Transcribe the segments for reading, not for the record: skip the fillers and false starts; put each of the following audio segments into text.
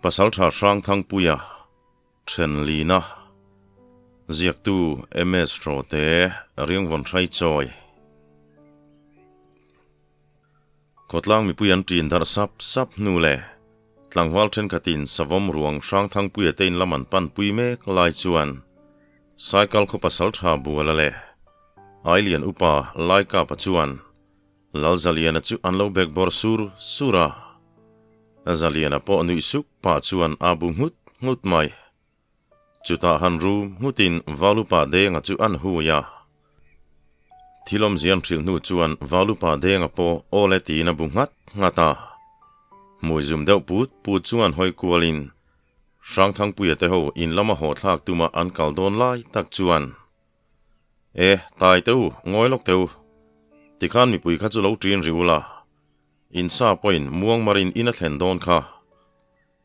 Pasaltha Hrangthangpuia Thenlina Ziaktu MS Hrawte Riangvawn Hraichawi Khawtlang mipui an ṭin darh sap sap hnu leh tlangval ṭhenkhatin savawm ruang Hrangthangpuia te in lam an panpui mek lai chuan Saikal khaw pasalṭha Buala leh Ailian upa Laikapa chuan Lalzaliana chu an lo bek bawr sur sur a, Zaliana pawh nuih suk pah chuan a bu nghut nghut mai. Chutah han rum nghutin Valupa Denga chu an hui a. Thil awmzia an hrilh hnu chuan Valupa Denga pawh aw le tiin a bu nghat nghat a. Hmui zum deuh put put chuan hawi kualin Hrangthangpuia te ho in lama haw thlak tuma an kal dawn lai tak chuan E, tai teh u, ngawi lawk teh u. Tikhan mipui kha chu lo ṭin ri ula, in sa pawhin muang marin in a thlen dawn kha.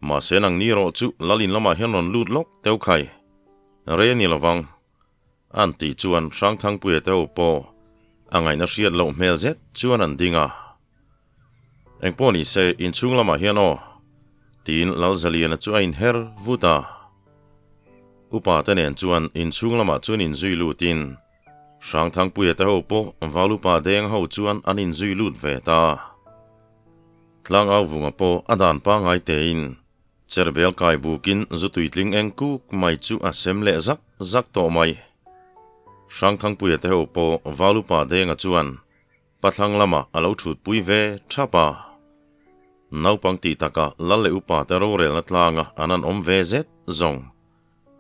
Mahse nang ni erawh chu lal in lamah hian rawn lut lawk teh u khai. Rei a ni lovang. An tih chuan Hrangthangpuia te ho pawh a ngaihna hriat loh hmel zet chuan an ding a. Engpawh ni se, inchhung lamah hian aw, tiin Lalzaliana chu a inher vut a. Upa te nen chuan inchhung lamah chuan inzui lutin Hrangthangpuia te ho pawh Val upa deng ho chuan an inzui lut ve ta. Tlangau vunga pawh a dan pangngai tein cherbel kai bukin zu tuitling eng kuk mai chu a sem leh zak zak tawh mai. Hrangthangpuia te ho pawh Val upa denga chuan Pathlang lamah a lo thutpui ve thap a. Naupang tih takah lal leh upa te rorelna tlanga an an awm ve zet zawng.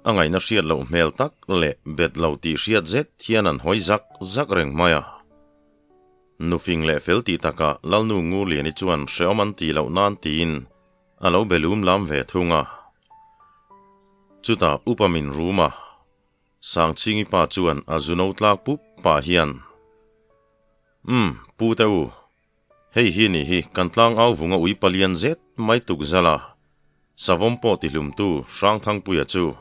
A ngaihna hriat loh hmel tak leh bet lo tih hriat zet hian an hawi zak zak reng mai a. Nufing leh fel tih takah Lalnu Ngurliani chuan hrehawm an tih loh nan tiin a lo be lum lam ve thung a. Chutah upa min rum a. Sangchhingi pa chuan a zuno tlak pup pah hian, Umm, pu te u, hei hi ni hi kan tlang au vunga ui palian zet mai tuk zal a, savawm pawh tihlumtu Hrangthangpuia chu.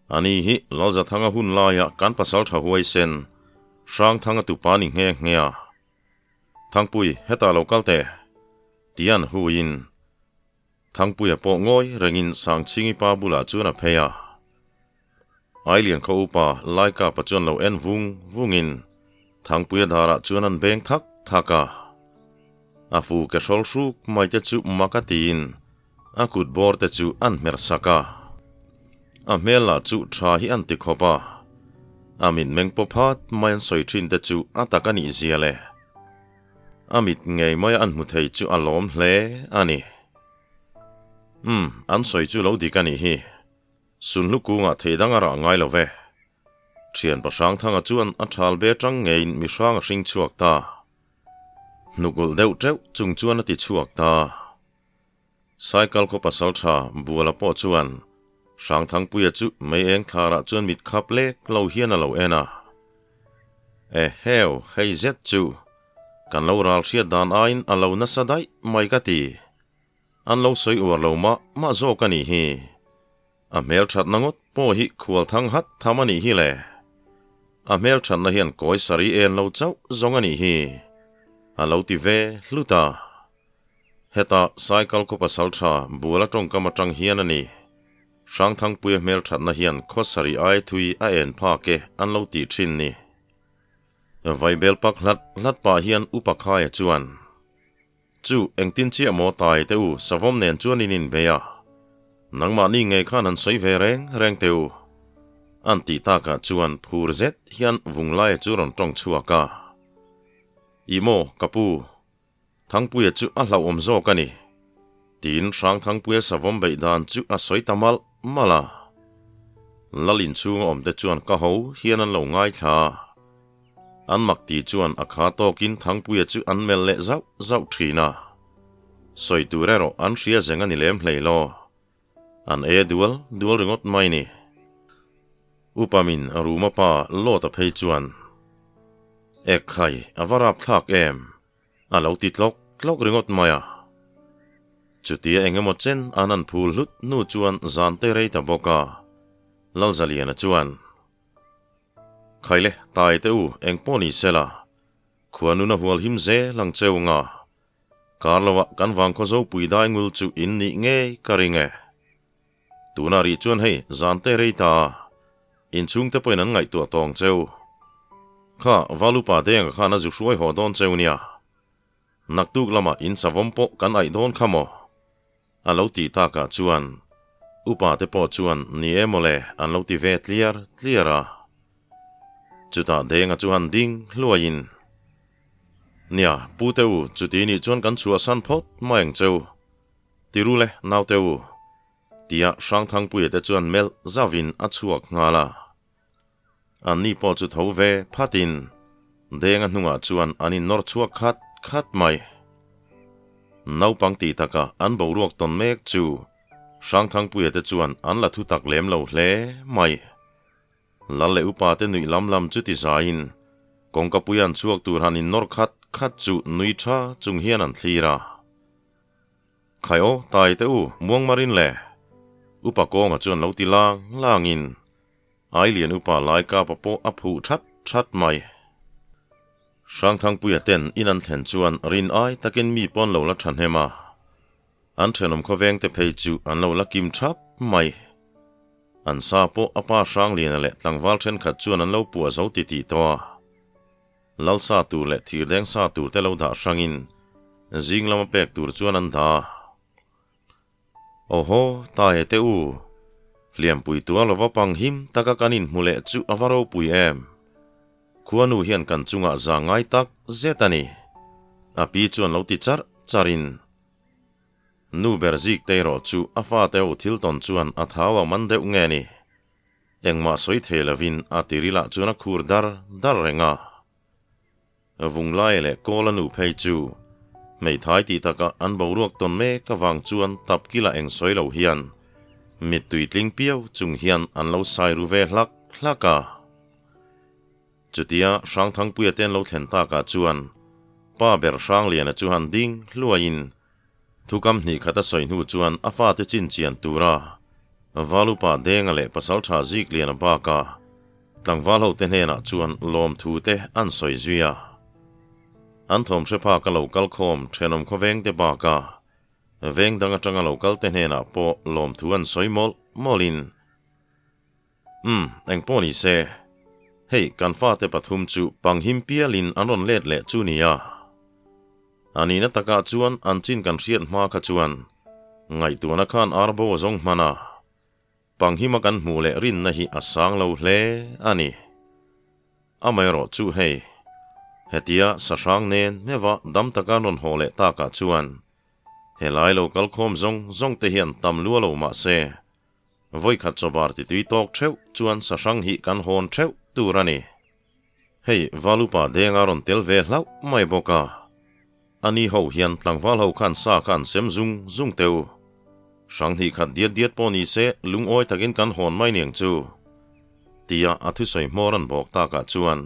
Ani hi Lalzathanga hun laia kan pasal tha huaisen Hrangthanga tupa ni nghe nghe a. Thangpui, hetah lo kal teh, tian huiin Thangpuia pawh ngawi rengin Sangchhingi pa bulah chuan a phei a. Ailian khaw upa Laikapa chuan lo en vung vungin Thangpuia darah chuan an beng thak thak a. A fu ke hrawl hruk mai te chu mak a tiin a kut bawr te chu an hmer sak a. A hmel lah chu tha hi an ti khawp a. A mitmeng pawp hat mai an sawi thin te chu a tak a nih zia le. A mit ngei mai an hmu thei chu a lawm hle a ni. Umm, an sawi chu lo dik a nih hi. Sunhlu kungah thei dang a rah ngai lo ve. Thian Pahrangthanga chuan a thal be tang ngeiin mihrang a hring chhuak ta. Hnuk ulh deuh teuh chung chuan a ti chhuak ta. Saikal khaw pasal tha Buala pawh chuan Hrangthangpuia chu mei eng thlarah chuan mit khap lek lo hian a lo en a. E heu, hei zet chu kan lo ral hriat dan aiin a lo nasa daih mai ka ti. An lo sawi uar lo mah mah zawk a nih hi. A hmel thatna ngawt pawh hi khual thang hat tham a nih hi le. A hmel thatna hian kawi sari en lo chauh zawng a nih hi. A lo ti ve hlut a. Heta Saikal khaw pasal tha Buala tawngkam atang hian a ni. Hrangthangpuia hmel thatna hian khaw sari ai thui a en phak e an lo tih thin ni. Vaibel pak hlat hlat pah hian Upa Khaia chuan, Chu, engtin chiah maw tai teh u, savawm nen chuan in inbei a. Nangmahni ngei khan han sawi ve reng reng teh u. An tih takah chuan phur zet hian Vunglaia chu rawn tawng chhuak a. Ih maw, ka pu, Thangpuia chu a hlauhawm zawk a ni, tiin Hrangthangpuia savawm beih dan chu a sawi ta malh malh a. Lal inchhunga awmte chuan ka ho hian an lo ngaithla a. An mak ti chuan a kha tawkin Thangpuia chu an melh leh zauh zauh thin a. Sawi tur erawh an hria zeng a ni lem hlei law. An e dual dual ringawt mai ni. Upamin Ruma pa Lawta phei chuan, Ekhai, a va rapthlak em? A lo ti tlawk tlawk ringawt mai a. Chutia eng emaw chen an an phul hlut hnu chuan zan te rei ta bawk a. Lalzaliana chuan, Khaile, tai teh u, eng pawh ni sela, khuanun a hual him zel ang cheu nga. Kar lovah kan vangkhaw zopui dai ngul chu in nih ngei ka ring e. Tuna rih chuan hei zan te rei ta a, inchhungte pawhin an ngaihtuah tawng cheu. Kha Valupa Denga khan a zu hruai haw dawn cheu nia. Naktuk lamah in savawm pawh kan aih dawn kha maw? A lo tih takah chuan upa te pawh chuan ni e mawle an lo ti ve tliar tliar a. Chutah Denga chu han ding hluaiin, Nia, Pu te u, chuti nih chuan kan chhuahsan phawt mai ang cheu. Ti ru le, naute u, tia Hrangthangpuia te chuan melh zauvin a chhuak nghal a. Anni pawh chu tho ve phatin Denga hnungah chuan an innawr chhuak khat khat mai. Naupang tih taka an boruak tawn mek chu Hrangthangpuia te chuan an la thu tak lem lo hle mai. Lal leh upa te nuih lam lam chu ti zaiin kawngkapui an chhuak tur han innawr khat khat chu nui tha chung hian an thlir a. Khai aw, tai teh u, muang marin le. Upa kawnga chuan lo ti lang langin Ailian upa lai kapa pawh a phuh that that mai. Hrangthangpuia ten in an thlen chuan rin ai takin mi pawn lo la thahnem a, an thenawm khawveng te phei chu an lo la kim thap mai. An sa pawh a pa Hrangliana leh tlangval thenkhat chuan an lo puah zo titih tawh a. Lal sa tur leh thirdeng sa tur te lo dah hrangin zing lama pek tur chuan an dah a. Awhaw, Tae te u, hliampui tua lova pang him taka kan inhmu leh chu a va ropui em? Khuanu hian kan chungah za ngai tak zet a ni. A pi chuan lo ti charh charhin, Nu ber zik te erawh chu a fate ho thil tawn chuan a thau ang man deuh nge ni? Engmah sawi thei lovin a tirilah chuan a khur dar dar reng a. Vunglai leh Kawla nu phei chu hmeithai tih takah an boruak tawn mek avang chuan tap kila eng sawi lo hian mittui tling piau chung hian an lo sai ru ve hlak hlak a. Chutia Hrangthangpuia te an lo thlen takah chuan pa ber Hrangliana chu han ding hluaiin Thukam hnih khat a sawi hnu chuan a fate chinchian tura Valupa Denga leh Pasaltha Zikliana baka tlangval hote hnenah chuan lawmthu te an sawi zui a. An thawm hre phak a lo kal khawm thenawm khawveng te baka veng dang atanga lo kal te hnenah pawh lawmthu an sawi mawlh mawlhin Umm, engpawh ni se. Hei, kan fate pathum chu panghim pialin an rawn let leh chu nia. A nihna takah chuan an chin kan hriat hma kha chuan ngaihtuahna khan arbo a zawng hman a, panghima kan hmuh leh rinna hi a sang lo hle a ni. Amaherawh chu hei, hetia sahrang nen meuha dam taka an rawn haw leh takah chuan helai lo kalkhawm zawng zawng te hian tam lua lo mah se, Vawikhat chawbar ti tui tawk theuh chuan sahrang hi kan hawn theuh tur a ni. Hei Valupa denga rawn tel ve hlauh mai bawk a. A ni ho hian tlangval ho khan sa kha an sem zung zung teu. Hrang hnih khat diat diat pawh ni se lungawi takin kan hawn mai niang chu. Tia a thusawi hmawr an bawk takah chuan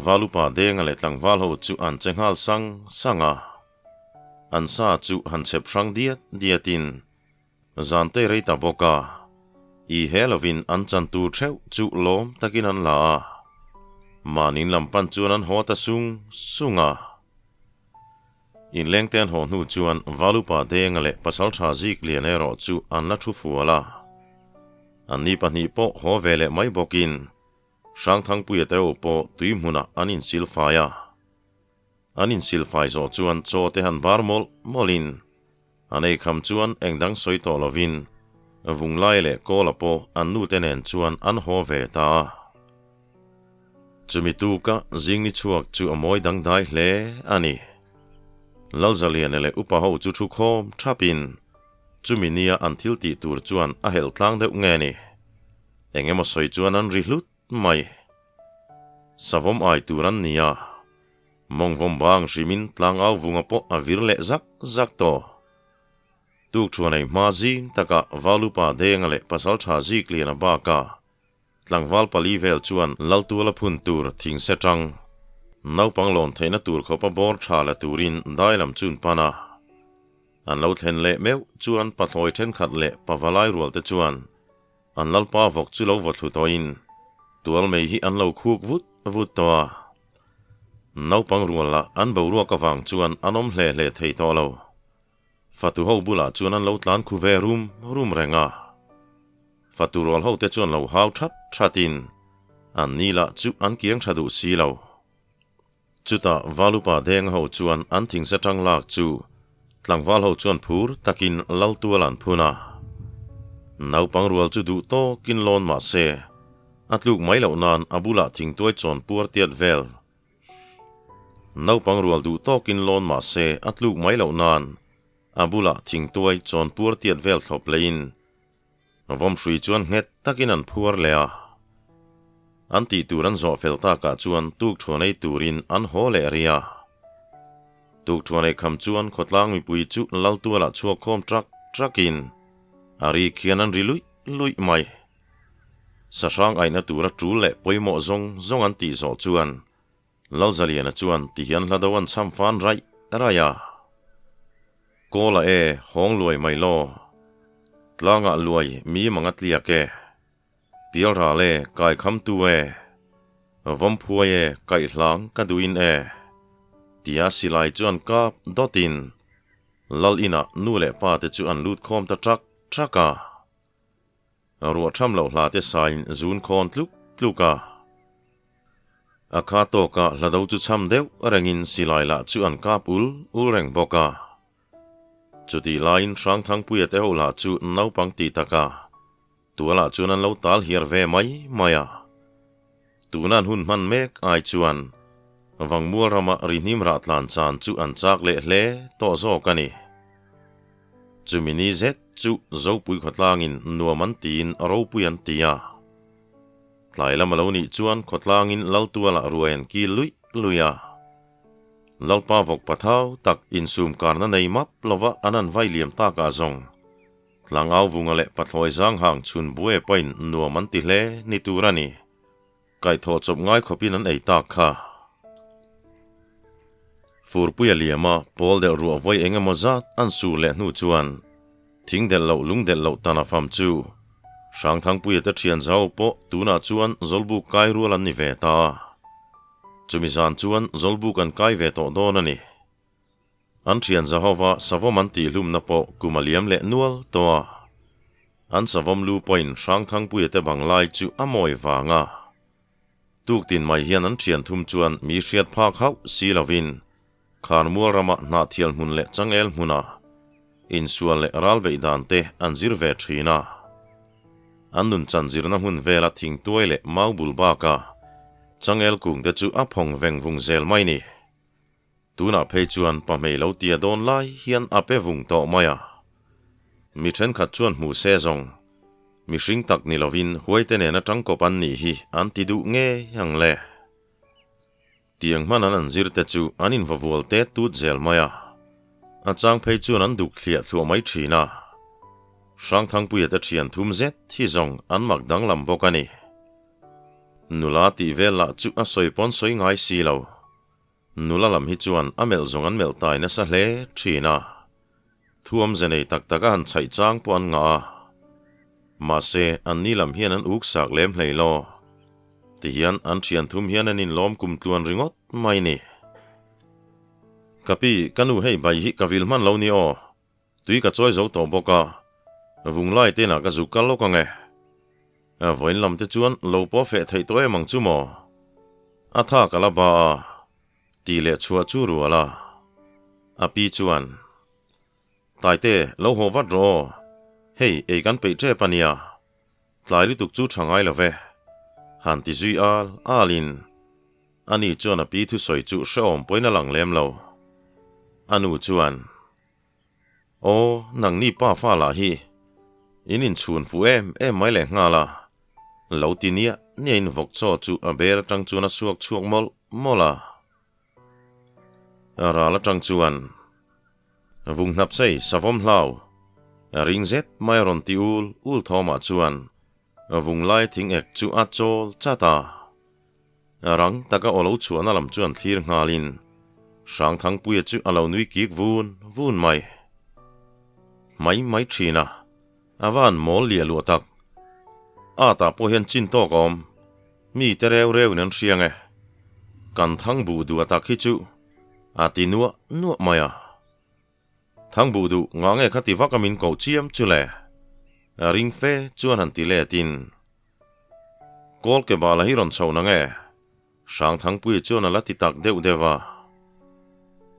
Valupa denga leh tlangval ho chu an che nghal sang sang a. An sa chu han chhep hrang diat diatin Zan te rei ta bawk a, i he lovin an chan tur theuh chu lawm takin an la a, mahni lam pan chuan an haw ta sung sung a. Inleng te an haw hnu chuan Valupa Denga leh Pasaltha Zikliana erawh chu an la thu fual a. Anni pahnih pawh haw ve leh mai bawkin Hrangthangpuia te ho pawh tui hmunah an insilfai a. An insilfai zawh chuan chaw te han bar mawlh mawlhin An ei kham chuan eng dang sawi tawh lovin Vunglai leh Kawla pawh an nute nen chuan an haw ve ta a. Chumi tuka zing ni chhuak chu a mawi dangdai hle a ni. Lalzaliana leh upa ho chu thu khawm thapin chumi nia an thil tih tur chuan a helh tlang deuh nge ni. Eng emaw sawi chuan an ri hlut mai. Savawm ai tur an ni a. Mawngvawm bang hrimin tlangau vunga pawh a vir leh zak zak tawh. Tuk thuan ei hma zing takah Valupa Denga leh Pasaltha Zikliana baka tlangval pali vel chuan Laltuala phun tur thing se tang naupang lawn theihna tur khawpa bawr tha la turin dai lam chun pan a. An lo thlen leh meuh chuan pathlawi thenkhat leh pavalai rual te chuan An lalpa vawk chu lo vaw thlu tawhin tual mei hi an lo khuk vut vut tawh a. Naupang rual lah an boruak avang chuan an awm hle hle thei tawh lo. Fatu ho bulah chuan an lo tlan khu ve rum rum reng a. Fatu rual ho te chuan lo hau that that in an ni lah chu an kiang tha duh si lo. Chutah Valupa Denga ho chuan an thingsa tang lak chu tlangval ho chuan phur takin lal tual an phun a. Naupang rual chu duh tawkin lawn mah se, a tluk mai loh nan a bulah thingtuai chawn puar tiat vel. Naupang rual duh tawkin lawn mah se, a tluk mai loh nan a bulah thingtuai chawn puar tiat vel thlawp leiin Vawmhrui chuan nghet takin an phuar leh a. An tih tur an zawh fel takah chuan tukthuan ei turin an haw leh rih a. Tukthuan ei kham chuan khawtlang mipui chu Laltualah chhuak khawm trak trakin a ri khian an ri luih luih mai. Sahrang aihna tura tul leh pawimawh zawng zawng an tih zawh chuan Lalzaliana chuan tihian hla do an chham fan raih raih a. Kawla e, hawng luai mai law. Tlangah luai mi mang a tliak e. Pial ral e, kai kham tu e. Vawm phuai e, kaih hlang ka duhin e. Tia silai chuan kap dawtin Lal inah nu leh pa te chu an lut khawm ta ṭak ṭak a. Ruah ṭham loh hla te sain zun khawn tluk tluk a. A kha tawka hla do chu cham deuh rengin silai lah chu an kap ul ul reng bawk a. Chutih laiin Hrangthangpuia te ho lah chu naupang ti taka tualah chuan an lo tal hiar ve mai mai a. Tunan hun hman mek ai chuan Vangmual rama rihnim rah tlan chan chu an chak leh hle tawh zawk a ni. Chumi ni zet chu Zopui khawtlangin nuam an tiin ropui an ti a. Tlai lam a lo nih chuan khawtlangin Laltualah ruai an kil luih luih a. Lalpa vawk pathau tak insum karna nei map lova an an vai liam takah zawng Tlangau vunga leh pathlawi zang hang chhun buai pain nuam an ti hle ni tur a ni. Kaihthawh chawp ngai khawpin an ei tak kha. Furpuia liama pawl delh ruah vawi eng emaw zat an sur leh hnu chuan thing delh loh lung delh loh tan a fam chu Hrangthangpuia te thian zau pawh tunah chuan Zawlbuk kai rual an ni ve ta. Chumi zan chuan Zawlbuk an kai ve tawh dawn a ni. An thian Zahova savawm an tihhlumna pawh kum a liam leh nual tawh a. An savawm lu pawhin Hrangthangpuia te bang lai chu a mawi vang a. Tuktin mai hian an thian thum chuan mi hriat phak hauh si lovin Kharmual rama hnahthial hmun leh changel hmuna insual leh ral beih dan te an zir ve thin a. An nunchan zirna hmun vela thingtuai leh mau bul baka changel kung te chu a phawng veng vung zel mai ni. Tunah phei chuan pahmei lo tia dawn lai hian a pe vung tawh mai a. Mi thenkhat chuan hmuh se zawng, mihring tak ni lovin huaite nena tangkawp an nih hi an ti duh ngei ang le. Tiang hman an an zir te chu an invavual tet tut zel mai a. A chang phei chuan an duk thliah thluah mai thin a. Hrangthangpuia te thian thum zet hi zawng an mak danglam bawk a ni. Nula tih vel lah chu a sawi pawn sawi ngai si lo. Nula lam hi chuan a melh zawng an melh tai nasa hle thin a, thuam ze nei tak tak a han chhaih chang pawh an ngah a. Mahse, anni lam hian an uk sak lem hlei law. Tihian an thian thum hian an inlawm kum tluan ringawt mai ni. Ka pi, ka nu hei bai hi ka vil hman lo ni aw. Tui ka chawi zo tawh bawk a, vunglai te inah ka zuk kal lawk ang e. Vawiin lam te chuan lo pawh feh theih tawh em ang chu maw? A tha ka la ba a, tih leh chhuah chu rual a. A pi chuan, Taite, lo haw vat rawh aw, hei ei kan peih tep a nia, tlai lutuk chu tha ngai lo ve, han ti zui al alin. Ani chuan a pi thusawi chu hrehawm pawhin a lang lem lo. A nu chuan. Aw, nangni pa fa lah hi in inchhun fuh em em mai leh nghal a, lo ti nia nia in vawk chaw chu a bel atang chuan a suak chhuak mawlh mawlh a. Ral atang chuan vung hnap sei savawm hlau ring zet mai a rawn ti ul ul thawmah chuan vung lai thing ek chu a chawl chat a. Rang taka aw lo chhuahna lam chuan thlir nghalin Hrangthangpuia chu a lo nui kik vun vun mai. Mai mai thin a, a van mawl liah luah tak. A tah pawh hian chin tawk a awm, mi te reu reuin an hriang e. Kan thang buh duh a tak hi chu a ti nuah nuah mai a. Thang buh duh ngah nge kha ti vak a min koh chiam chu le? A ring fe chuan han ti let in. Kawl ke bala hi rawn chho na nge? Hrangthangpuia chuan a la ti tak deuh deuh a.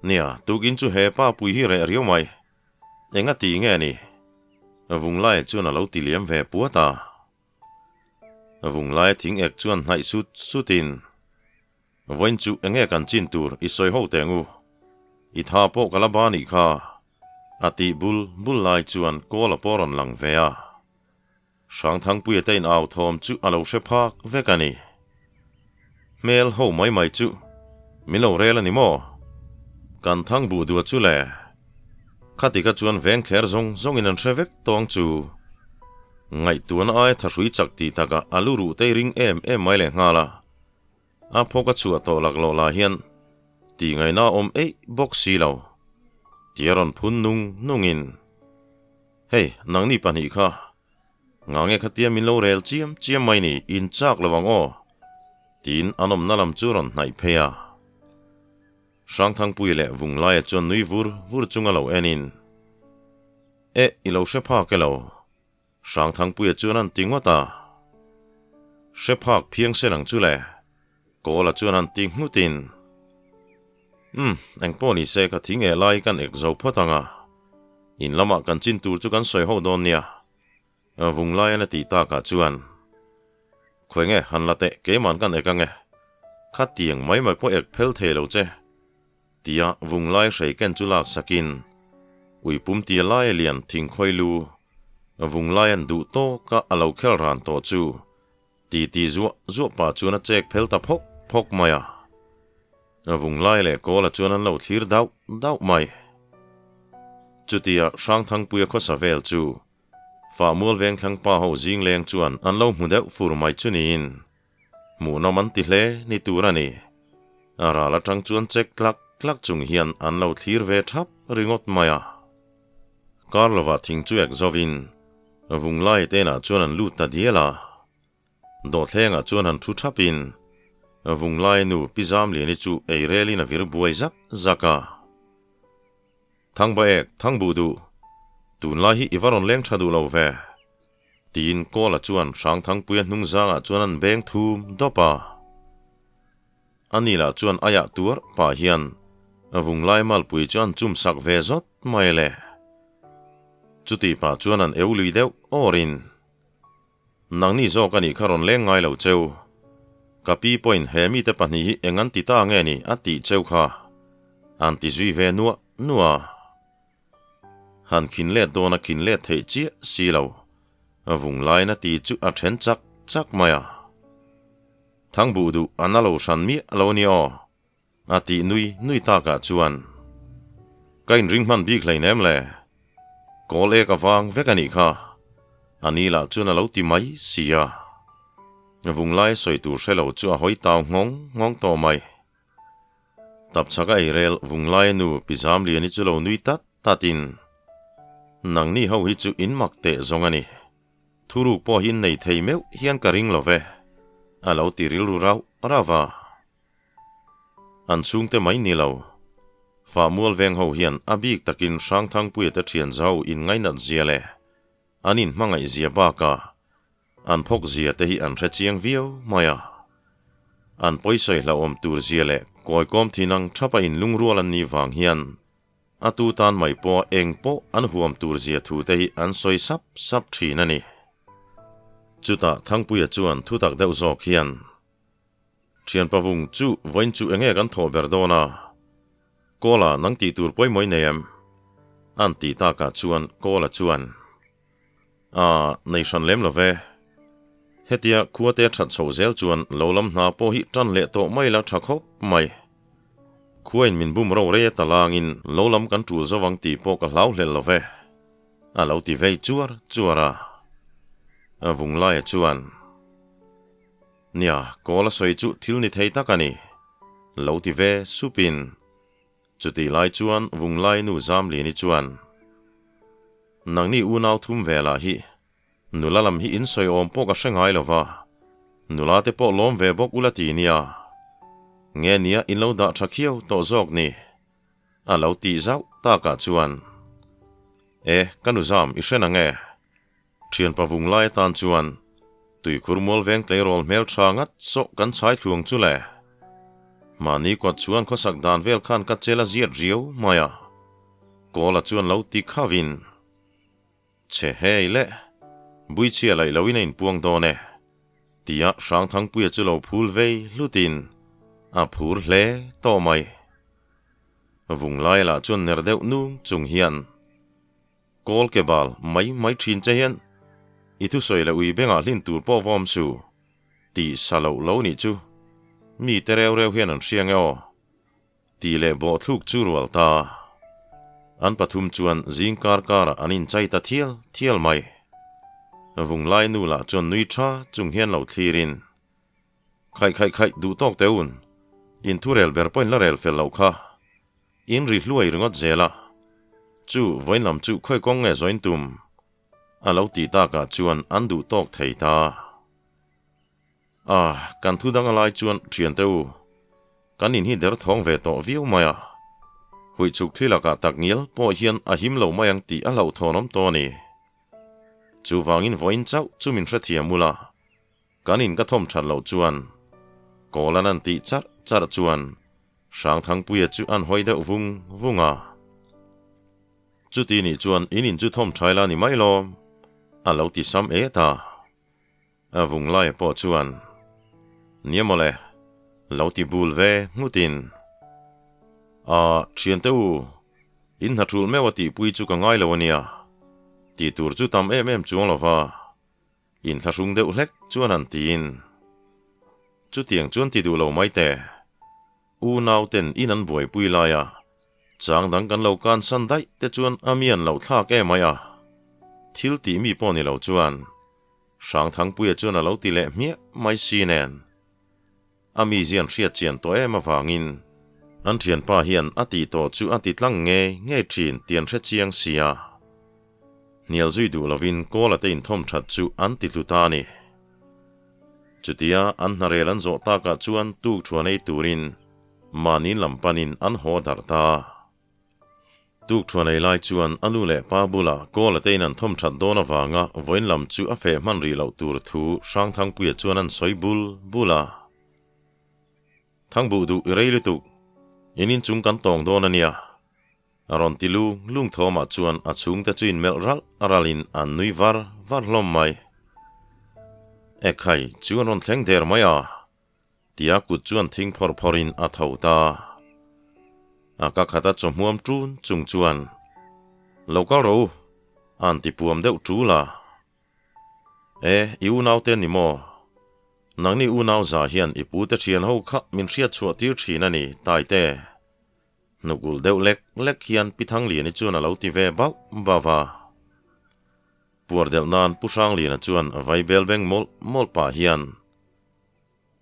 Nia, tukin chu he pa pui hi reh riau mai. Enga ti nge ni? Vunglaia chuan a lo ti liam ve puat a. Vunglaia thing ek chuan hnaih sut sutin, Vawiin chu enge kan chin tur i sawi ho teh ngu? I tha pawh ka la ba nih kha. A tih bul bul lai chuan kawl a pawh rawn lang ve a. Hrangthangpuia te in au thawm chu a lo hre phak vek a ni. Hmel ho mai mai chu min lo rel a ni maw? Kan thang buh duah chu le. Khati kha chuan veng thler zawng zawngin an hre vek tawng chu. Ngaihtuahna aia thahrui chak tih takah a lu ruh tei ring em em mai leh nghal a. A phawk a chhuah tawh laklawh lah hian tih ngaihna a awm eih bawk si lo. Tia rawn phun nung nungin, Hei, nangni pahnih kha, ngah nge khatia min lo rel chiam chiam mai ni, in chak lo ang aw? Tiin an awmna lam chu rawn hnaih phei a. Hrangthangpui leh Vunglaia chuan nui vur vur chunga lo enin, Eh, i lo hre phak e lo. Hrangthangpuia chuan an ti ngawt a. Hre phak phiang sen ang chu le. Kawla chuan an ti nghutin. Umm, engpawh ni se ka thing eh lai kan ek zo phawt ang a. In lamah kan chin tur chu kan sawi ho dawn nia. Vunglaian a tih takah chuan. Khawi nge han la teh keiman kan ek ang e. Khatiang mai mai pawh ek phel thei lo che. Tia vunglai hrei ken chu lak sakin ui pum tia laia lian thingkhawi lu vunglai an duh tawk a a lo khel ran tawh chu ti ti zuah zuah pah chuan a chek phel ta phawk phawk mai a. Vunglai leh Kawla chuan an lo thlir dauh dauh mai. Chutia Hrangthangpuia khawsa vel chu Fahmual vengthlang pa ho zing leng chuan an lo hmu deuh fur mai chu niin Hmuhnawm an ti hle ni tur a ni. A ral atang chuan chek tlak tlak chung hian an lo thlir ve thap ringawt mai a. Kar lovah thing chu ek zovin Vunglai tenah chuan an lut ta dial a. Dawhthlengah chuan han thu thapin Vunglai nu Pi Zamliani chu ei relin a vir buai zak zak a. Thangba ek, thangbuh duh, tunlai hi i va rawn leng tha duh lo ve. Tiin Kawla chuan Hrangthangpuia hnung zangah chuan an beng thum dawp a. Ani lah chuan aiah tuar pah hian a vunglai malpui chu an chum sak ve zawt mai le. Chutih pah chuan an eu lui deuh awrin, Nangni zawk a nih kha rawn leng ngai lo cheu. Ka pi pawhin he mite pahnih hi eng an ti ta nge ni a tih cheu kha an ti zui ve nuah nuah a. Han khin let dawn a khin let theih chiah si lo. A vung lain a ti chu a then chak chak mai a. Thangbuh duh a na lo hran miah lo a nia aw, a tih nui nui takah chuan ka inring hman bik hleinem le. Kawl ek avang vek a nih kha, a ni lah chuan a lo ti mai si a. Vung lai sawi tur hre lo chu a hawi tau nghawng nghawng tawh mai. Tapchhak a eirel Vunglaia nu Pi Zamliani chu lo nui tat tatin, Nangni ho hi chu in mak teh zawng a ni. Thuruk pawh hi in nei thei meuh hian ka ring lo ve, a lo ti rilru rauh rauh a. An chhungte mai ni lo. Fahmual veng ho hian a bik takin Hrangthangpuia te thian zau in ngainat zia leh an in hmangaih zia bakah An phawk zia te hi an hre chiang viau mai a. An pawisawi hlauhawm tur zia leh kawikawm thin ang thapa in lungrual an nih vang hian a tu tan mai pawh eng pawh an huam tur zia thu te hi an sawi sap sap thin a ni. Chutah Thangpuia chuan thutak deuh zawk hian, Thianpa vung chu vawiin chu enge kan thawh ber dawn a? Kawla nang tih tur pawimawh i nei em? An tih takah chuan Kawla chuan, A, nei hran lem lo ve. Hetia khua te a that chhoh zel chuan lo lam hna pawh hi tan leh tawh mai la tha khawp mai. Khuain min bum ro rei a ta langin lo lam kan tul zo ang tih pawh ka hlau hlel lo ve. A lo ti vei chuar chuar a. A vung laia chuan, Nia, kawl a sawi chu thil ni thei tak a ni. Lo ti ve supin. Chutih lai chuan Vunglai nu Zamliani chuan, Nangni unau thum velah hi nula lam hi in sawi awm pawh ka hre ngai lo va, nula te pawh lawm ve bawk ula ti nia. Nge nia in lo dah tha khiau tawh zawk ni? A lo tih zauh takah chuan, E, ka nu zam i hre nang e. Thianpa vung lai atan chuan tuikhur mual veng tleirawl hmel tha ngat sawh kan chhai thluang chu le. Mahni kawt chuan khawsak dan vel khan ka chel a ziat riau mai a. Kawla chuan lo ti khavin, Che hei le, Buichhia laih loin a inpuang dawn e, tia Hrangthangpuia chu lo phul vei hlutin a phur hle tawh mai. Vung lai lah chuan ner deuh nung chung hian, Kawl ke bal mai mai thin che hian i thusawi leh ui bengah hlin tur pawh vawm su, tih sa loh lo nih chu mi te reu reu hian an hria nge aw? Tih leh bawhthluk chu rual ta. An pathum chuan zing kar karah an inchai ta thial thial mai. Vunglai nu lah chuan nui tha chung hian lo thlirin, Khaih khaih khaih duh tawk teh un, in thu rel ber pawhin la rel fel loh kha. In ri hluai ringawt zel a. Chu vawiin lam chu khawi kawng nge zawin tum? A lo ti takah chuan an duh tawk thei ta. A, kan thu dang a lai chuan thiante u, kan in hi der thawng ve tawh viau mai a. Huih chhuk thli lakah tak ngial pawh hian a him lo mai ang tih a hlauhthawn awm tawh a ni. Chuvangin vawiin chauh chu min hrethiam ula, kan in ka thawm that loh chuan Kawlan an tih charh charh chuan Hrangthangpuia chu an hawi deuh vung vung a. Chuti nih chuan in in chu thawm thai la ni mai lawm, a lo ti sam et a. A vung laia pawh chuan, Nia mawle, lo ti bul ve nghutin. A, thiante u, in hna thulh meuh a tihpui chu ka ngai lo a nia, tih tur chu tam em em chuang lo va, inthlahrung deuh hlek chuan han tiin. Chutiang chuan ti duh lo mai teh, u nauten in an buaipui laia Chang dang kan lo kan san daih te chuan a mian loh thlak em mai a, thil tih mi pawh ni lo chuan Hrangthangpuia chuan a lo ti leh hmiah mai si nen. A mizian hriat chian tawh em avangin an thianpa hian a tih tawh chu a ti tlang ngei ngei thin tih an hre chiang si a. Hnial zui duh lovin Kawla te inthawm that chu an ti tlu ta a ni. Chutia an hnarel an zawh takah chuan tuk thuan ei turin Mahni lam panin an haw darh ta. Tuk thuan ei lai chuan a nu leh pa bulah Kawla te in an thawm that dawn avanga vawiin lam chu a feh hman rih loh tur thu Hrangthangpuia chuan an sawi bul bul a. Thangbuh duh i rei lutuk, in inchung kan tawng dawn a nia. A rawn ti lung lung thawmah chuan a chhungte chu inmelh ralh ralhin an nui var var hlawm mai. Ekhai chu an rawn thleng der mai a. Tia kut chuan thing phawrh phawrhin a tho ta. A ka khata chawhmuam ṭun chung chuan, Lo kal rawh u, a'n ti puam deuh ṭul a. E, i unaute ni maw? Nangni unau za hian i pute ṭhian ho kha min hriat chhuah tir ṭhin a ni, Taite. Hnuk ulh deuh lek lek hian Pi Thangliani chuan a lo ti ve bauh bauh a. Puar delh nan Pu Hrangliana chuan vaibel beng mawlh mawlh pah hian,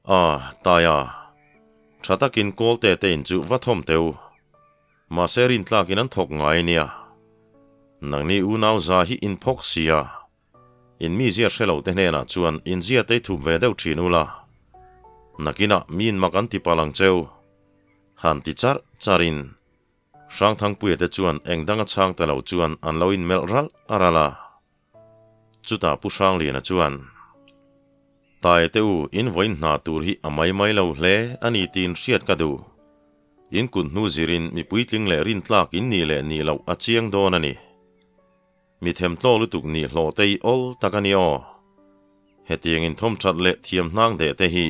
A, Taia, tha takin Kawlte te in chu va thawm teh u. Mahse rintlakin an thawk ngai nia. Nangni unau za hi in phawk sia. In mizia hre lo te hnenah chuan in zia te i thup ve deuh thin ula. Nakinah miin mak an ti palh ang cheu. Han ti charh charhin Hrangthangpuia te chuan eng danga chhang ta lo chuan an lo inmelh ralh ralh a. Chutah Pu Hrangliana chuan, Tae te u, in vawiin hna tur hi a mai mai lo hle a ni tiin hriat ka duh. In kut hnu zirin mi puitling leh rintlak in nih leh nih loh a chiang dawn a ni. Mi themtlaw lutuk nih hlawh te i awl tak a ni aw. Hetiang inthawmthat leh thiam hnang deh te hi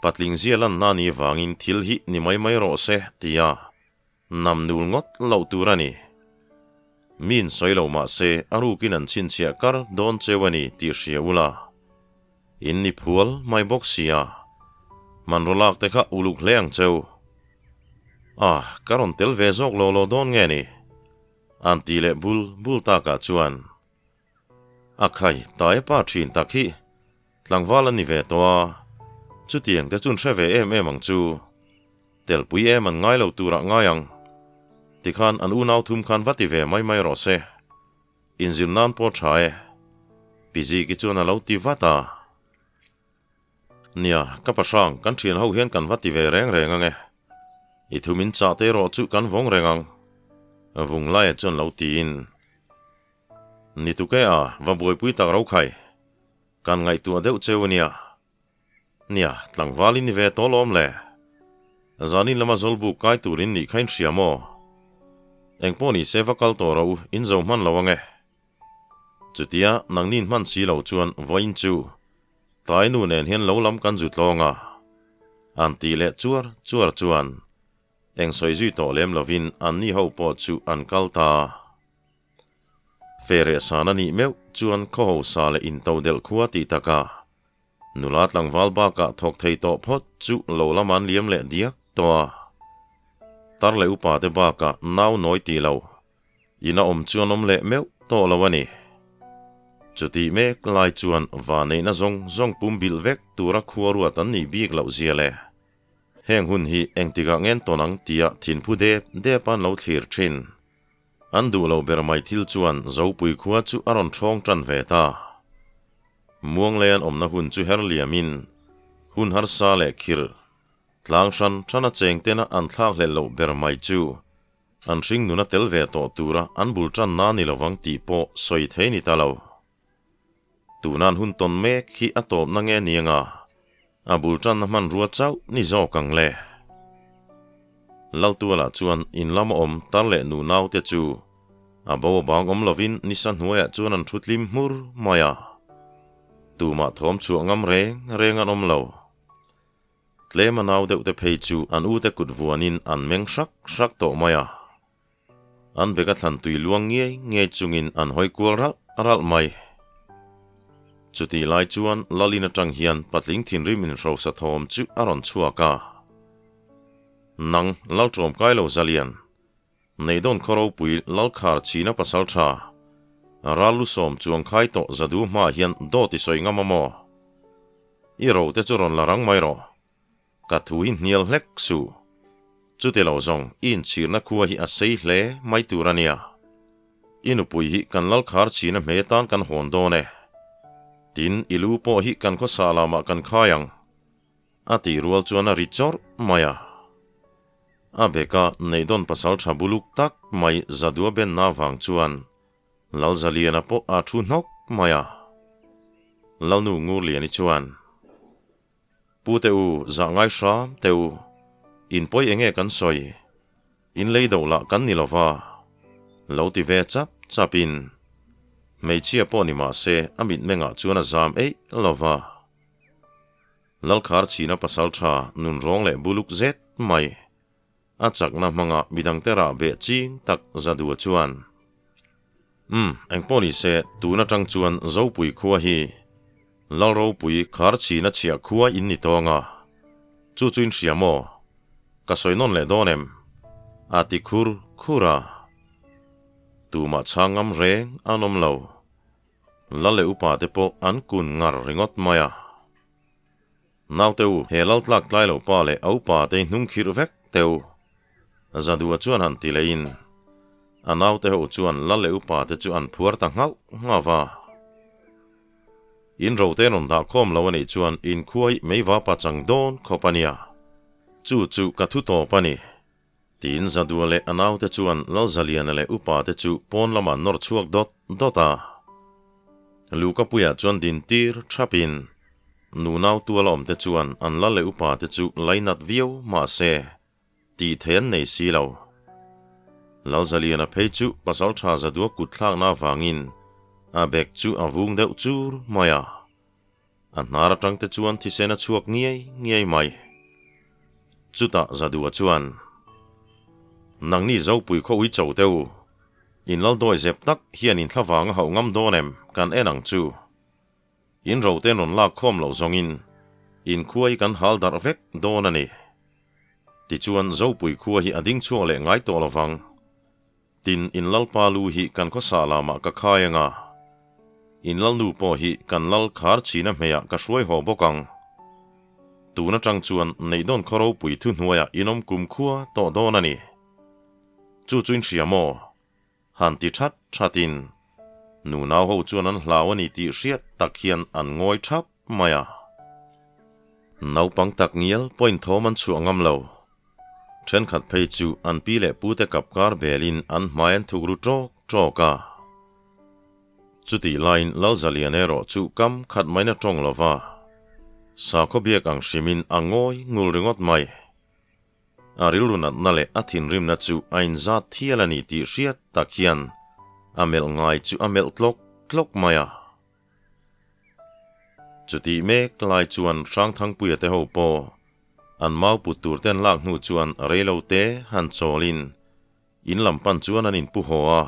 patling zia lanna ni vangin thil hi ni mai mai rawh se tia Nam nul ngawt loh tur a ni. Miin sawi lo mah se a rukin an chhinchhiah kar dawn cheu a ni tih hria ula. In ni phual mai bawk sia. Hmanraw lak te kha uluk hle ang cheu. Ah, ka rawn tel ve zawk lo lo dawn nge ni? An ti leh bul bul takah chuan. A khai, taia pa thin tak hi tlangval a ni ve tawh a, chutiang te chun hre ve em em ang chu. Telpui em an ngai lo turah ngai ang. Tikhan an unau thum khan va ti ve mai mai rawh se. Inzir nan pawh tha e. Pi Ziki chuan a lo ti vat a. Nia, ka pahrang, kan thian ho hian kan va ti ve reng reng ang e. I thu min chah te erawh chu kan vawng reng ang. Vung laia chuan lo tiin. Ni tuke a, va buaipui tak ro khai. Kan ngaihtuah deuh cheu ania. Nia, tlangval in ni ve tawh lawm le. Zanin lama zawlbuk kai turin nih kha in hria maw? Engpawh ni se va kal tawh rawh u, in zo hman lo ang e. Chutia nangni in hman si lo chuan vawiin chu tlai nu nen hian lo lam kan zu tlawng a. An tih leh chuar chuar chuan eng sawi zui tawh lem lovin anni ho pawh chu an kal ta. Fereh san a nih meuh chuan khaw hosa leh intodelh khua tih takah Nula tlangval bakah thawk thei tawh phawt chu lo lam an liam leh diak tawh a. Tar leh upa te bakah nau nawi tih lo, in a awm chu an awm leh meuh tawh lo a ni. Chutih mek lai chuan vaneihna zawng zawng pum bilh vek tura khua ruat an nih bik loh zia le. Heng hun hi engtikah ngen tawn ang tia thinphu dep dep an lo thlir thin. An duh lo ber mai thil chuan Zopui khua chu a rawn ṭhawng ṭan ve ta. Muanglei an awmna hun chu her liamin hun harsa leh khirh, tlang hran hrana cheng tena an thlak hlelh loh ber mai chu an hring nuna tel ve tawh tura an bul ṭanna ni lovang tih pawh sawi thei ni ta lo. Tuna an hun tawn mek hi a tawpna nge nianga a bul ṭanna hmanrua chauh ni zawk ang le. Laltualah chuan in lama awm tar leh nu naute chu a bo a bang awm lovin nisa hnuaiah chuan an thu tlim hmur mai a. Tumah thawm chhuah ngam reng reng an awm lo. Tlem a nau deuhte phei chu an ute kut vuanin an meng hrak hrak tawh mai a. An beka thlan tui luang ngiai ngiai chungin an hawi kual ralh ralh mai. Chutih lai chuan Lalin atang hian patling thinrim inhrosa thawm chu a rawn chhuak a. Nang, Lalṭawm kai lo zalian. Neidawn khaw ropui Lalkhar chhina pasal tha. Ral lusawm chuang khai tawh zadu hmaah hian dawt i sawi ngam a maw? I ro te chu rawn la rang mai rawh. Ka thu hi hnial hlek suh. Chuti lo zawng i inchhirna khua hi a sei hle mai tur a nia. I nupui hi kan lalkhar chhina hme tan kan hawn dawn e. Tin, i lu pawh hi kan khawsa lamah kan khai ang. A tih rual chuan a ri chawrh mai a. A beka Neihdawn pasal tha buluk tak mai Zadua benna vang chuan Lalzaliana pawh a thu hnawk mai a. Lalnu Ngurliani chuan. Pu te u, zah ngai hram te u. In pawi enge kan sawi? In lei do lah kan ni lova. Lo ti ve chap chap in. Hmeichhia pawh ni mah se a mitmengah chuan a zam eih lova. Lalkhar chhina pasal tha nun rawng leh buluk zet mai. A chakna hmanga midangte rah beh ching tak Zadua chuan, Umm, engpawh ni se, tun atang chuan Zopui khua hi Lalropui khar chhina chhiah khua in ni tawng a, chu chu in hria maw? Ka sawi nawn leh dawn em? A ti khur khur a. Tumah chhang ngam reng an awm lo. Lal leh upa te pawh an kun ngar ringawt mai a. Naute u, he lal tlak tlai lo pa leh a upa te hi hnung khirh vek teh u. Zadua chuan han ti leiin a naute ho chuan lal leh upa te chu an phuar ta nghauh nghauh va. In rote rawn dah khawm lo a nih chuan in khuai meiva pa chang dawn khawp a nia. Chu chu ka thu tawp a ni. Tiin Zadua leh a naute chuan Lalzaliana leh upa te chu pawn lamah nawr chhuak dawt dawt a. Luhkapuiah chuan din tir thapin nunau tual a awmte chuan an lal leh upa te chu lainat viau mahse tih thei an nei si lo. Lalzaliana phei chu pasaltha Zadua kut thlakna avangin a bek chu a vung deuh chur mai a. A hnar atang te chuan thisen a chhuak ngiai ngiai mai. Chutah Zadua chuan, Nangni Zopui khaw ui cho teh u, in lal dawi zep tak hian in thlavang a hauh ngam dawn em kan en ang chu. In ro te rawn lak khawm loh zawngin in khua hi kan hal darh vek dawn a ni. Tichuan Zopui khua hi a ding chhuak leh ngai tawh lovang. Tin, in lalpa lu hi kan khawsa lamah ka khai ang a, in lalnu pawh hi kan lal khar chhina hmeiah ka hruai haw bawk ang. Tun atang chuan Neihdawn khaw ropui thuhnuaiah in awm kumkhua tawh dawn a ni. Chu chu in hria maw? Han ti that thatin nunau ho chuan an hlau a ni tih hriat tak hian an ngawi thap mai a. Naupang tak ngial pawhin thawm an chhuah ngam lo. Thenkhat phei chu an pi leh pute kap kar belin an hmai an thuk ru tawk tawk a. Chutih laiin Lalzalian erawh chu kam khat maina tawng lo va, sakhaw biak ang hrimin a ngawi ngul ringawt mai. A rilru natna leh a thinrimna chu a inzat thial a ni tih hriat tak hian a melh ngai chu a melh tlawk tlawk mai a. Chutih mek lai chuan Hrangthangpuia te ho pawh an mau put tur te an lak hnu chuan reilo te han chawlin in lam pan chuan an inpu haw a.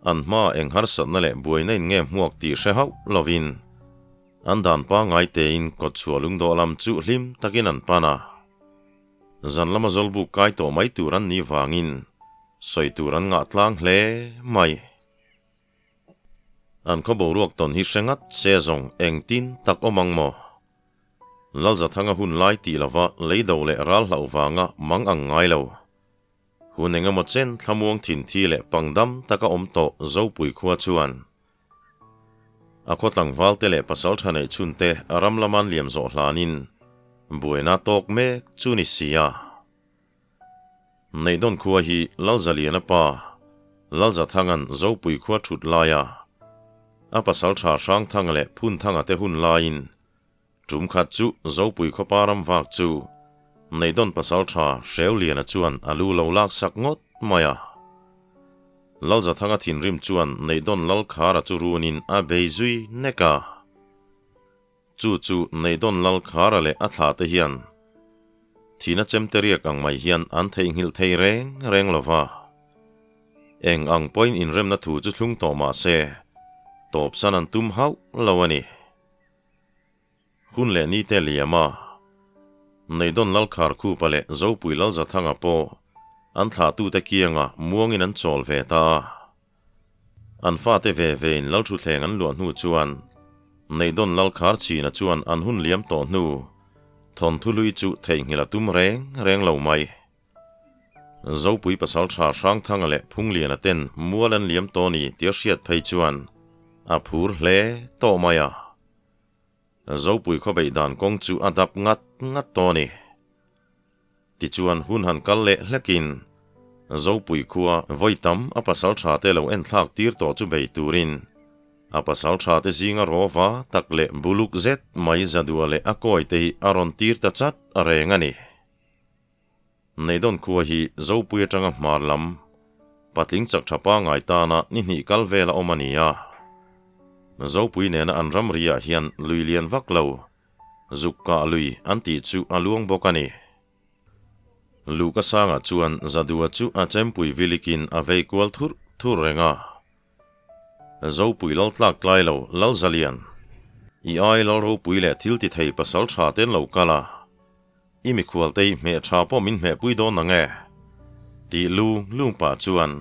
An hma eng harsatna leh buaina in nge hmuak tih hre hauh lovin an dan pangngai tein kawtchhuah lungdawh lam chu hlim takin an pan a. Zan lama zawlbuk kai tawh mai tur an nih vangin sawi tur an ngah tlang hle mai. An khaw boruak tawn hi hre ngat se zawng engtin tak awm ang maw? Lalzathanga hun lai tih lova leido leh ral hlauh vanga mang ang ngai lo. Hun eng emaw chen thlamuang thin thi leh pangdam taka awm tawh Zopui khua chuan a khaw tlangval te leh pasal tha neih chhun te a ram lama an liam zawh hlanin buaina tawk mek chu ni si a. Neihdawn khua hi Lalzaliana pa Lalzathanga'n Zopui khua thut laia a pasal tha Hrangthanga leh Phunthanga te hun laiin Tum khat chu Zopui khawpa ram vak chu Neihdawn pasal tha Hreuliana chuan a lu lo lak sak ngawt mai a. Lalzathanga thinrim chuan Neihdawn Lalkhara chu runin a bei zui nek a. Chu chu Neihdawn Lalkhara leh a thla te hian thihna chemte riak ang mai hian an theihnghilh thei reng reng lo va. Eng ang pawhin inremna thu chu thlung tawh mah se tawpsan an tum hauh lo a ni. Hun leh ni te liam a, Neihdawn Lalkharkhupa leh Zopui Lalzathanga pawh an thlahtute kiangah muangin an chawl ve ta a. An fate ve vein Lalthuthleng an luah hnu chuan Neihdawn Lalkharchhina chuan an hun liam tawh hnu thawnthu hlui chu theihnghilh a tum reng reng lo mai. Zopui pasaltha Hrangthanga leh Phungliana ten mual an liam tawh ni tia hriat phei chuan a phur hle tawh mai a. Zopui khawveih dan kawng chu a dap ngat ngat tawh a ni. Tichuan hun han kal leh hlekin Zopui khua vawi tam a pasaltha te lo enthlak tir tawh chu bei turin a pasaltha te zinga rawva tak leh buluk zet mai zadua leh a kawi te hi a rawn tir ta chat reng a ni. Neihdawn khua hi Zopui atanga hmar lam patling chak tha pangngai tana ni hnih kal vel a awm a ni a. Zopui nena an ramri ah hian lui lian vak lo, zuk kah lui an tih chu a luang bawk a ni. Luhka sangah chuan Zadua chu a chempui vilikin a vei kual thurh thurh reng a. Zopui lal tlak tlai lo, lal zalian. I ai lal ropui leh thil ti thei pasal tha ten lo kal a. I mikhual te hi hmeh tha pawh min hmehpui dawn ang e. Tih lu lung pah chuan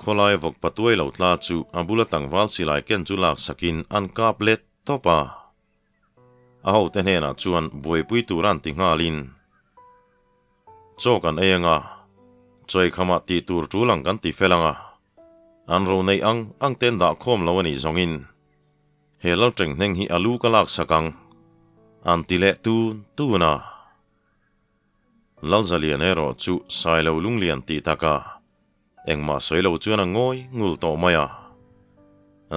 khawlai vawk patuai lo tla chu a bula tlangval silai ken chu lak sakin an kap let tawp a. A hote hnenah chuan buaipui tur an ti nghalin chaw kan ei anga, chawikhamah tih tur tul ang kan ti fel anga, an ro neih ang ang ten dah khawm lo a nih zawngin he lalteng hneng hi a lu ka lak sak ang, an ti leh tun tun a. Lalzalian erawh chu Sailo Lunglian tih taka Engmah sawi lo chuan a ngawi ngul tawh mai a.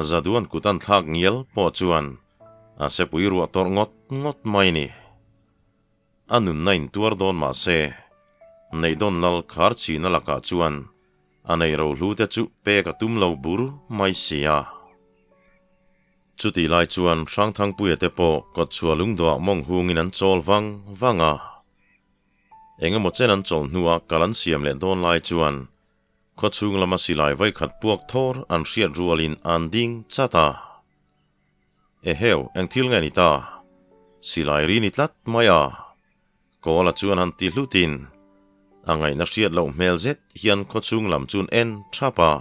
Zaduan kut an thlak ngial pawh chuan a sepui ruah tawrh ngawt ngawt mai ni. A nunna in tuar dawn mah se, Neihdawn lal khar chhina lakah chuan a neih rohlu te chu pek a tum lo bur mai si a. Chutih lai chuan Hrangthangpuia te pawh kawtchhuah lungdawhah mawng hungin an chawl vang vang a. Eng emaw chen an chawlh hnuah kal an siam leh dawn lai chuan khaw chhung lama silai vawikhat puak thawr an hriat rualin an ding chat a. Eheu, eng thil nge ni ta? Silai ri ni tlat mai a. Kawla chuan han ti hlutin a ngaihna hriat loh hmel zet hian khaw chhung lam chuan en thap a.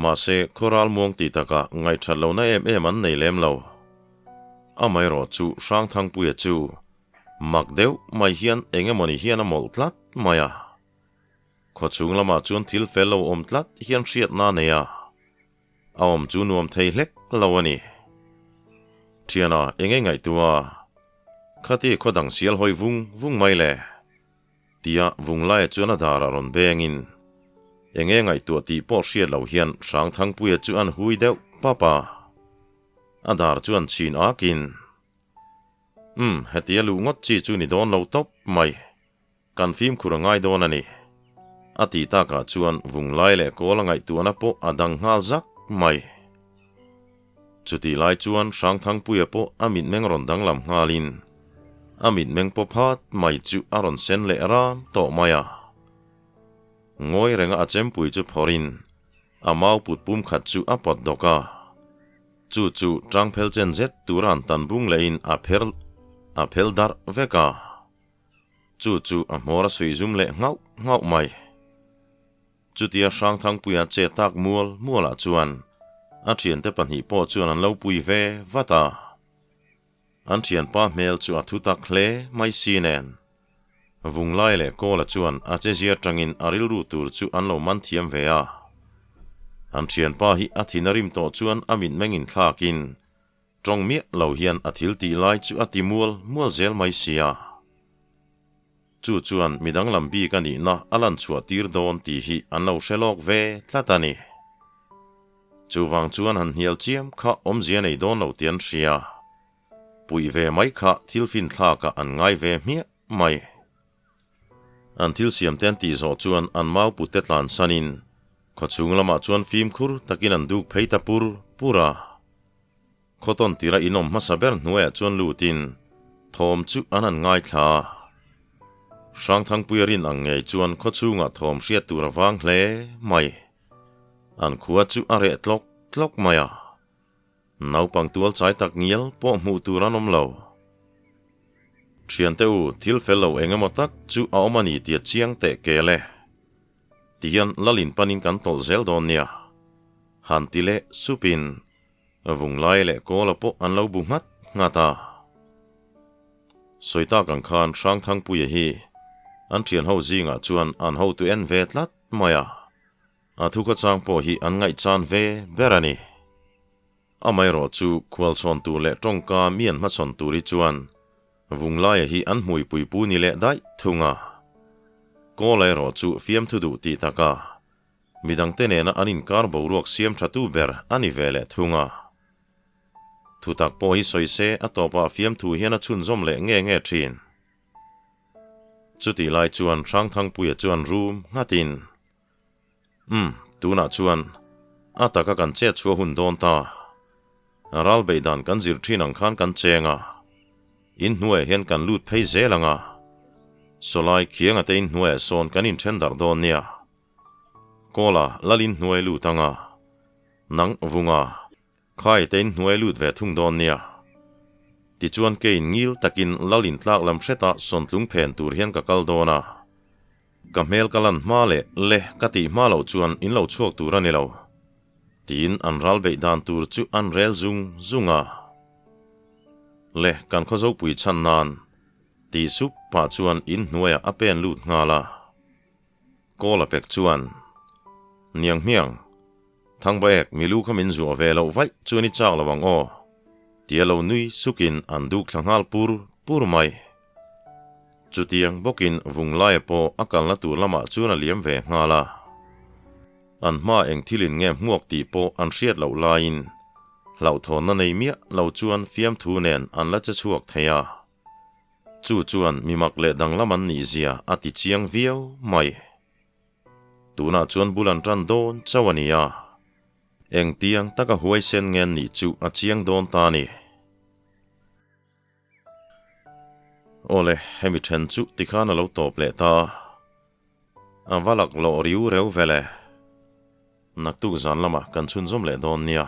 Mahse, khaw ralmuang tih takah ngaihthat lohna em em an nei lem lo. Amaherawh chu Hrangthangpuia chu Mak deuh mai hian eng emawni hian a mawlh tlat mai a. Khawchhung lamah chuan thil fel lo awm tlat hian hriatna a nei a, a awm chu nuam thei hlek lo a ni. Thiana, eng nge ngaihtuah a? Khati khaw dang sial hawi vung vung mai le? Tia Vunglaia chuan a darah rawn bengin eng nge ngaihtuah tih pawh hriat loh hian Hrangthangpuia chu an hui deuh pap a. A dar chuan chhin akin, Umm, hetia luh ngawt chi chu ni dawn lo tawp mai. Kan fimkhur a ngai dawn a ni. A tih takah chuan Vunglai leh Kawl a ngaihtuahna pawh a dang nghal zak mai. Chutih lai chuan Hrangthangpuia pawh a mitmeng rawn danglam nghalin a mitmeng paw phat mai chu a rawn sen leh ram tawh mai a. Ngawi renga a chempui chu phawrhin a mau put pum khat chu a pawt dawk a. Chu chu tangphel chen zet tura an tan bung lehin a pher a phel darh vek a. Chu chu a hmawr a suih zum leh nghauh nghauh mai. Chutia Hrangthangpuia che tak mual mualah chuan a thiante pahnih pawh chuan an lo pui ve vat a. An thianpa hmel chu a thu tak hle mai si nen. Vunglai leh Kawla chuan a chezia tangin a rilru tur chu an lo man thiam ve a. An thianpa hi a thin a rim tawh chuan a mitmeng inthlakin Tawng miah lo hian a thil tih lai chu a ti mual mual zel mai sia. Chu chuan midang lam bik a nihna a lan chhuah tir dawn tih hi an lo hre lawk ve tlat a ni. Chuvang chuan han hnial chiam kha awmzia nei dawn lo tih an hria. Puih ve mai kha thil finthlakah an ngai ve hmiah mai. An thil siam te an tih zawh chuan an mau pute tlan sanin khawchhung lamah chuan fimkhur takin an duk phei ta pur pur a. Khawtawn tira inawm hmasa ber hnuaiah chuan lutin thawm chu an han ngaithla a. Hrangthangpuia rin ang ngei chuan khawchhungah thawm hriat tur a vang hle mai. An khua chu a reh tlawk tlawk mai a. Naupang tual chai tak ngial pawh hmuh tur an awm lo. Thiante u, thil fel lo eng emaw tak chu a awm a ni tia chiang teh kel e. Tihian Lalin panin kan tawlh zel dawn nia. Han ti leh supin Vunglai leh Kawla pawh an lo bu nghat nghat a. Sawi tak ang khan Hrangthangpuia hi an thian ho zingah chuan an hotu en ve tlat mai a. A thukhawchang pawh hi an ngaihchan ve ber a ni. Amaherawhchu khualchhawn tur leh tawngka mi an hmachhawn tur hi chuan Vunglaia hi an hmuipui pu ni leh daih thung a. Kawla erawh chu fiamthu duh tih taka midangte nena an inkar boruak siam thatu ber a ni ve leh thung a. Thutak pawh hi sawi se a tawpah fiamthu hian a chhunzawm leh nge nge thin. Chutih lai chuan Hrangthangpuia chuan rum nghatin, Umm, tunah chuan a taka kan chet chhuah hun dawn ta. Ral beih dan kan zir thin ang khan kan cheng a, inhnuaiah hian kan lut phei zel ang a, sawlai khianga te inhnuaiah sawn kan inthen darh dawn nia. Kawla lal inhnuai lut ang a, nang vunga khai te inhnuai lut ve thung dawn nia. Tichuan keiin ngil takin lal intlak lam hretah sawntlung phen tur hian ka kal dawn a. Ka hmel ka lan hma leh le ka tih hma loh chuan in lo chhuak tur a ni lo, tiin an ral beih dan tur chu an rel zung zung a. Le kan khaw zopui chhan nan tih sup pah chuan in hnuaiah a pen lut nghal a. Kawl a pek chuan, Niang hmiang, Thangbaek milu kha min zuah ve loh vaih chuan i chak lo ang aw, tia lo nui sukin an duk thla nghal pur pur mai. Chutiang bawkin Vunglaia pawh a kalna tur lamah chuan a liam ve nghal a. An hma eng thilin nge hmuak tih pawh an hriat loh laiin hlauhthawnna nei miah lo chuan fiamthu nen an la che chhuak thei a. Chu chuan mimak leh danglam an nihzia a ti chiang viau mai. Tunah chuan bul an tan dawn chauh a ni a, engtiang taka huaisen nge an nih chu a chiang dawn ta a ni. Awle, hemi then chu tikhan a lo tawp leh ta a, a va lak lawh riu reu vel e. Naktuk zan lamah kan chhunzawm leh dawn nia.